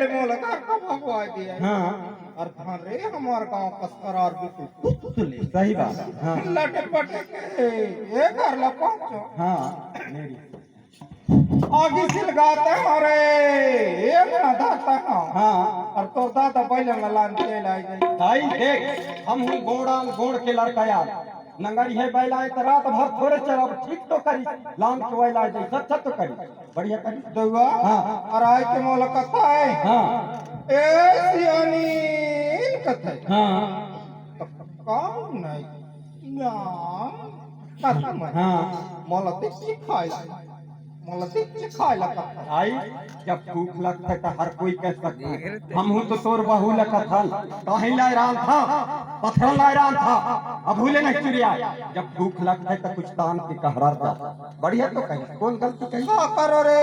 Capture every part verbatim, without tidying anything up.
मोला घर का भगवा दिया। हाँ। अउ धान रे हमर गांव कस करार बिल्कुल तुतले। सही बात। हाँ। लटे पटे के ए घर ला पहुंचो। हाँ। मेरी आगी सिलगाते हो रे, एक ना धाता हो। हाँ। अउ तोर दादा बैलन ला लान के लाई गई। दाई देख, हम हूँ गोड़ान गोड़ के लड़का यार। नंगरी है बैला है तो रात भर थोड़े चरब, ठीक तो करी। लान के वैला है, सच सच तो करी। बढ़िया करी। दउआ। हाँ। अउ आय के मोला कथा है। हाँ। ए सियानी कथा है। हाँ। तो कौन नहीं? ज्ञान खत्म है। हाँ। मोला दिख सिखाइला। मोला दिख सिखाइला कथा। भाई, जब भूख लगथे त हर कोई कह सकथे। हमहू तो तोर बहू ल कथन। काहीं लाय रांधथा? पथरन लाय रांधथा। अभू ले नहीं चुरिया। जब भूख लगथे त कुछ तान के कहरर जा। बढ़िया तो कही। कौन गलती कही? का करो रे?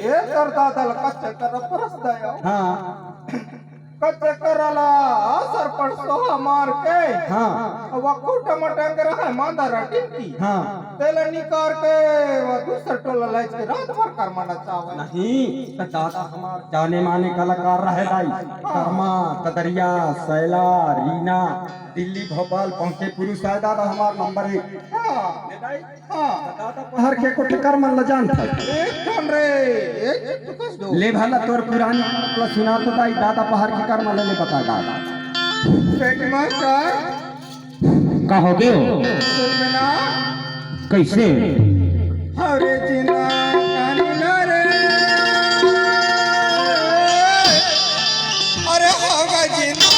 ए तोर दादा ल कच्चे कर परस दयो। हाँ। कच्चे करला सरपट सोहा मार के। हाँ। अब खूंटा म टंग रहा है मांदा रटिन की। हाँ। तेला निकार के वो दूसर टोला लाइज के रात भर कर्मा नचावे। नहीं, त दादा हमार जाने माने कलाकार रहे दाई। कर्मा, कदरिया, सैला, रीना, दिल्ली, भोपाल पहुंचे पुरुष है दादा हमार नंबर एक। हाँ। ले दाई, हाँ। दादा पहर के कोठी कर्मा ल जानथा। एक ठन रे, एक चित्त कस दो। ले भला तोर पुरानी ल सुना तो दाई, दादा पहर के कर्मा ल ले बता दाई। पेटी मास्टर। का हो गयो? सुन में ना। कैसे? अरे जिंदा कानी ना रे। अरे होगा जिंदा।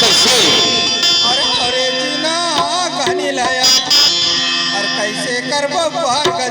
कैसे? अरे, अरे जिंदा कानी लाया। अरे कैसे करबो बार का